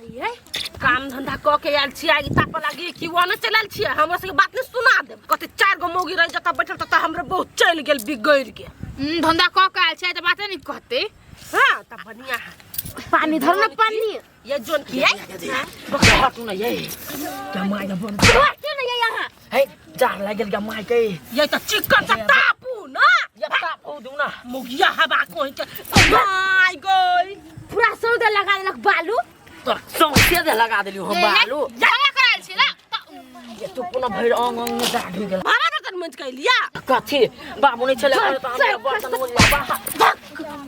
ये काम धंधा क के आयल छियै आगि तापऽ लागी कि ओने चलि आयल छियै हमरा सबके बात नहि सुना देब कते चारि गो मौगी रहि जतऽ बैठल ततऽ हमरे बहुत चलि गेल बिगड़ि के। धंधा क के आयल छै तऽ बाते नहि कहते। हाँ तब बढ़िया है। पानी धर ना पानी। ये जोन की है हटू ना ये गमाय के बन हटू ना ये यहाँ। हे जार लागल गमाय के। ये तो चिकन से तापू ना। ये तापू दू ना। मुगिया हवा कोई के my गई पूरा सौदा लगा देलक बालू। तो सौंसे दे लगा देलियो हम बालू। झगड़ा करायल छी ना। ये तो कोनो भरि अंग अंग में दाग हो गेल। भाड़ा बर्तन मंच कैलिया कथी बाबू नहीं चले तो हमरा बर्तन मोल बा।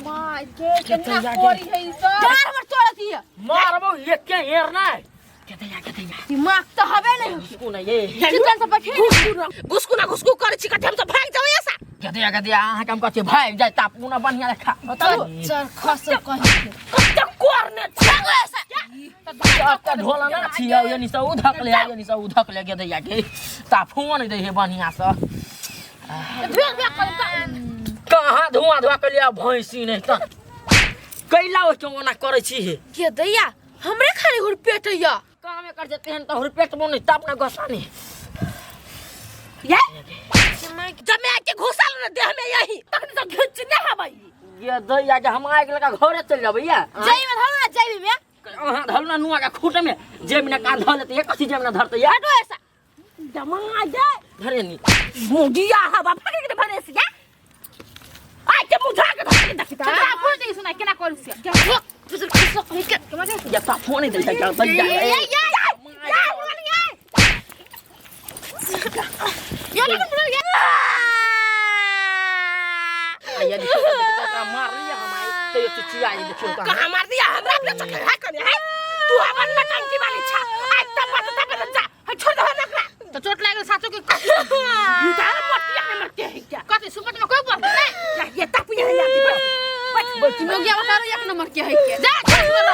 My के केना कोरी है ई सब चार बार तोड़त हिय। मारबो एके हेर नै केतैया केतैया दिमाग तो हबे नहीं। घुसकू ना ये चिकन से बैठे घुसकू ना घुसकू करे छी कथी हम तो भाग जाओ ऐसा। केतैया केतैया अहाँ के हम कथी भाग जाय तापू ना बढ़िया लेखा। चल चल खस कहि कते कोरने भागो ऐसा। त ढोला ना छियौ यानी से उधक ले यानी से उधक ले गेदैया के ताफू नहीं दे हे बढ़िया से। भेल भेल कर कहाँ धुआं धुआं के लिया भैंसी नहीं त कैला ओ चोना करै छी हे। गेदैया हमरे खाली हुर पेट या कामे कर जेते हन त हुर पेट बो नहीं तब ना गसानी। ये जमे के घुसल न देह में यही तखन तो घिचने हबै। गेदैया के हम आइक लगा घरे चल जाबै या जाई में धरू ना जाई में अहाँ धरू ना नुआ के खूट में जेब में कान धर लेते कथी जेब में धरते या हटो ऐसा जमा जाए धरे नी मुगिया हवा भागे के भरे से या आइ के मुझा के धर के देखी ता फोन दे सुना केना करू से फिर खसो कहि के केना दे या ता फोन दे जा जा ये ये ये ये ये ये देखियो मार लिया हम आई तो ये चिचिया आई देखियो कहां कहां मार दिया हमरा अपने चक्कर है कने है तू हमर नटंकी वाली छा आज तब तब तब जा है छोड़ दे हमरा तो चोट लागल साचो के ई तार मटिया में मरते है क्या कथी सुपट में कोई बात नहीं ये तप ये यार बच बच मोगिया बता रहा एक नंबर के है के जा छोड़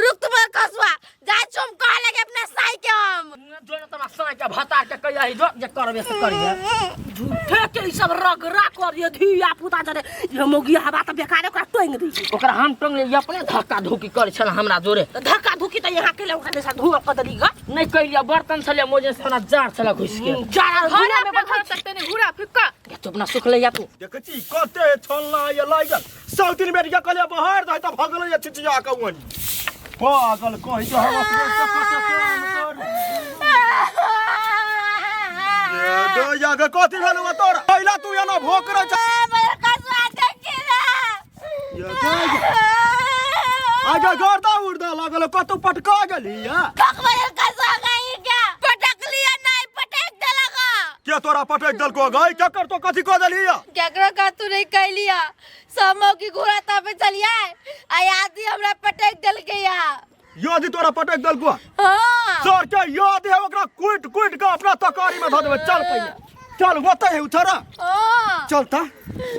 रुक तुम कसवा जा चुम कह लगे अपना साई के हम जो न तमा साई के भता के कहिया ही जो जे करबे से करिए झूठे के ई सब रगड़ा करिए धिया पुता जरे ये मोगिया हवा त बेकार ओकरा टोंग दी ओकरा हम टोंग ले अपने धक्का धुकी करे छल हमरा जोरे। त धक्का धुकी त यहाँ के ले ओकरा जैसा धुआ क देली ग नहीं कइलिया बर्तन छले मोजे से हमरा जार छल घुस के जार घरे में बैठल सकते नहीं घुरा फिक्का ये तू अपना सुख ले या तू देखै छी कते छलना ये लागल सौ दिन बेर के कहलियै बहार दही त भगल ये छिचिया के ओनी पागल कहि के हम अपने से कते काम करू। ये दो या के कथी भेल हो तोरा पहिला तू एना भोकरै छ। ये दो या। आगे गर्दा उर्दा लागल कतौ पटका गेली या के तोरा पटक देलको गई केकर तो कथी कह देली या केकरो का तू नहीं कैलिया समो की घोड़ा तापे चलिया आ आदि हमरा पटक देलके या याद तोरा पटक देलको। हां सर के याद है ओकरा कुट कुट के अपना तकारी में धऽ देबै। चल पहिले चल ओतै है उथरा हां चल ता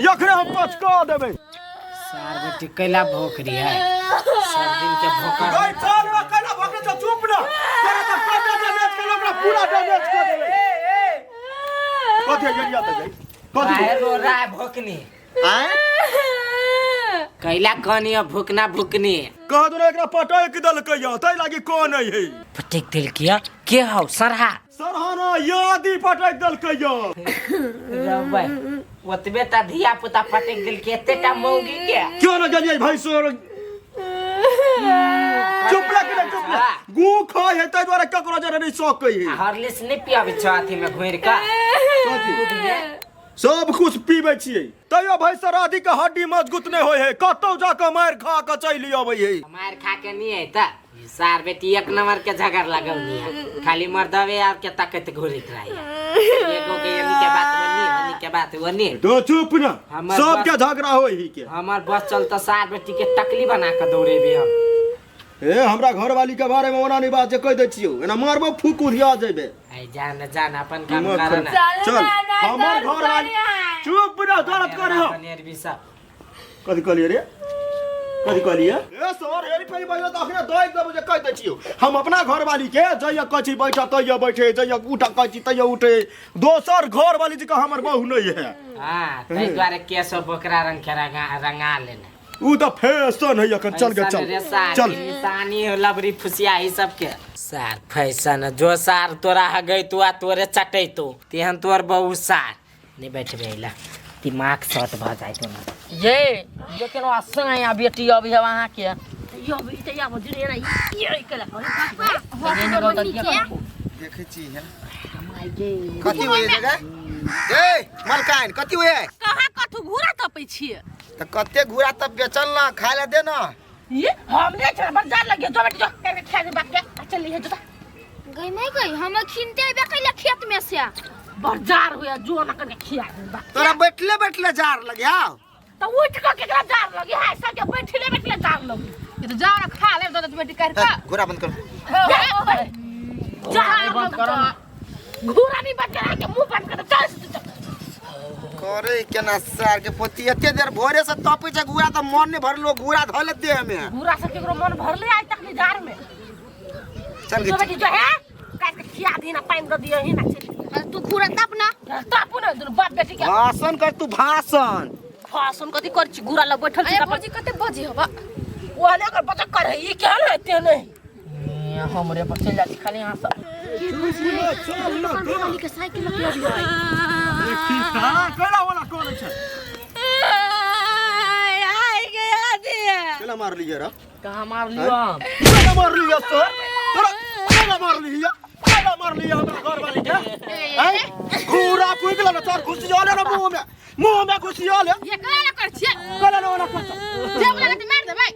यखने हम पचका देबै। सार बेटी कैला भोकरी है सब दिन के भोकर गई चल ना कैला भोकरी छ चुप ना तोरा त कते डैमेज केलो ओकरा पूरा डैमेज कर देबै। कथी है याद है कथी काहे रो रहा है भोकनी आय कैला कनी अब भुकना भुकनी कह दो एकरा पटक देलकै या तै लागी कोन है पटक देलकै के हौ सरहा सरहाना यादी पटक देलकै या रबै ओतबे ता धिया पुता पटक देलकै एते टा मौगी के क्यों न गेलियै भैंसोर चुप रह के चुप रह गू खाय है तै द्वारे ककरो जरे नहीं सकै है हॉर्लिक्स नहीं पियाबै छौ अथी में घुरि कऽ सब कुछ पीबै छियै तैयो भाई सराधी के हड्डी मजबूत नहीं होय है कतौ जाके मारि खा के चलि अबै है। मारि खा के नहीं है त सार बेटी एक नंबर के झगड़ लगौनी है खाली मर्दवे आर के तकैत घुरैत रहै एगो के एनी के बात ओनी ओनी के बात ओनी। तो चुप ना सब के झगड़ा होय ही के हमर बस चल त सार बेटी के टकली बना के दौड़ेबे हम। ए हमरा घरवाली के बारे में ओना नहीं बात जे कह दै छियौ एना मारबो फूक उधिया जेबे। आई जान जान अपन काम कर ना चल हमर घरवाली चुप ना दर्द करे हो पनीर भी सब कथी कहलिए रे कथी कहलिए ए सर हेरी फेरी बजल त अखने दइ देबो जे कह दै छियौ हम अपना घरवाली के जइया कहै बैठ तइया बैठे जइया उठ कहै तइया उठे दोसर घरवाली जी के हमर बहू नहीं है। हां तै द्वारे केस बोकरा रंग के रंगा लेने। उ त फैशन है अखन। चल गे चल रे सार, चल। इंसानी लबरी फुसिया ई सबके सार फैशन जो सार तोरा हगै तू आ तोरे चटै तू तेहन तोर बहु सार नहीं बैठबे अइला दिमाग शॉर्ट भऽ जाय तो। ये ये केनो आसाया बेटी अभी है वहाँ के। यो भी त या बजुरे ना ये केला ये ने गौता किया करबो? देखै छी है कथी होइए जगह ए मलकाइन कथी होइए? कहाँ कथू घूरा तपै छियै? तऽ कते घूरा तब बेचल ना खाय ला दे ना। ये हमने चल बाजार लगे जो बेटी जो करके खा दे बाप के चल लिए जो। गई नहीं गई हम खिनते आबे कैला खेत में से बाजार होया जो ना करके खिया दे बाप। तोरा बैठले बैठले जार लगे आओ। तो उठ के केकरा जार लगे है सबके बैठले बैठले जार लगे। ये तो जाओ ना खा ले दो बेटी कर का घूरा बंद कर। जा बंद करो। घूरा नहीं बंद करा के मुंह बंद कर चल चल। करे केना सार के पोती एते देर भोरे से तपै छै घूरा त मन नहीं भरलो घूरा धऽ ले देह में। घूरा से केकरो मन भरले आज तक नहीं जार में। चल जो गे बेटी जो है काट के खिया दी ना पानी दे दियो ही ना चल। अरे तू घूरा तप ना। तापू ना दुनु बाप बेटी के भाषण कर तू भाषण। भाषण कथी कर छी घूरा लग बैठल छी। अरे भौजी कते बजी हबा ओहने कर बचक कर है ई केहन है ते नहीं। ये हमरे पर चल जाती खाली यहाँ से। वाली के साइकिल लग गया। केला वाला करै छै? आइ गया दिया। केला मार लियै रे? कहाँ मार लियो हम? केला मार लियै सर? तोरा केला मार लियै? केला मार लियै हमरा घरवाली के? हैं? घूरा फूकि लेने तोर घुसिया ले रे मुँह में, मुँह में घुसिया ले। ये कला ना कर छियै? केला ना ओना कर। जे बोला के मार देबै।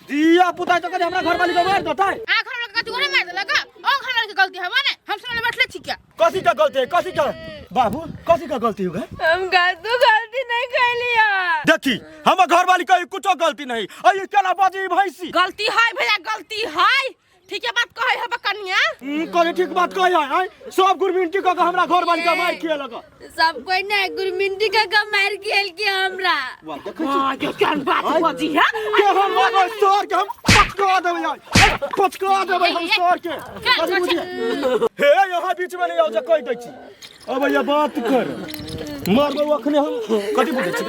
दिया पुता तो कहीं हमरा घरवाली के मार देतै। आ घर वाला के कथी गोरे मार देलक? ओ घर वाला के गलती हबा ने हम सब बैठले छी क्या? कथी का गलती है? कथी का बाबू कथी का गलती हो गए? हम गलती गलती नहीं कैलिया। देखी हमर घरवाली के कुछो गलती नहीं। अये केला बाजी भैंसी। गलती है भैया गलती है ठीक है बात कहै हबा कनिया। कहे ठीक बात कहे है सब गुरमिंटी क के हमरा घरवाली के मार खिए लगा। सब कोई ना गुरमिंटी का के मार खेल के हमरा। वाह देखै छी हां के केहन बात बाजी है के हम मारबै सर के हम पचका देबै यार पचका देबै हम सर के। कथी बुझिए हे यहाँ बीच में नहीं आओ जे कहि दै छी। अब ये बात कर मारबै अखने हम कथी बुझै छी?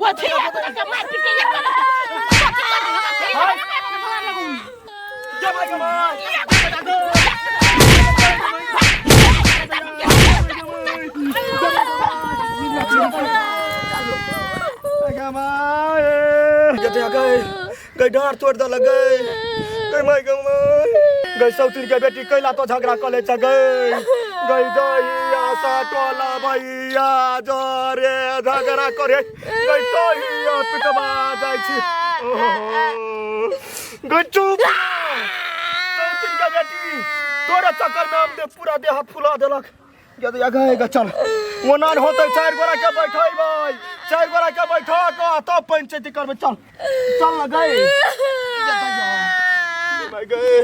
कथी है तोरा के मार पीट के ये गई डाँर तोड़ देलक गई गई माय गई गई सौतीन के बेटी कैला तो झगड़ा कऽ लै छै गई गई दहिया सटोला भैया जरे झगड़ा करे गई दहिया पिटवा जाइ छी। ओहो गई चुप सौतीन के बेटी तोरे चक्कर में हम दे पूरा देह फुला देलक। गई गई गई चल ओना होतै चारि गोरा के बैठेबै चारि गोरा के बैठा कऽ तब पंचायती करबै। चल चल न गई गई।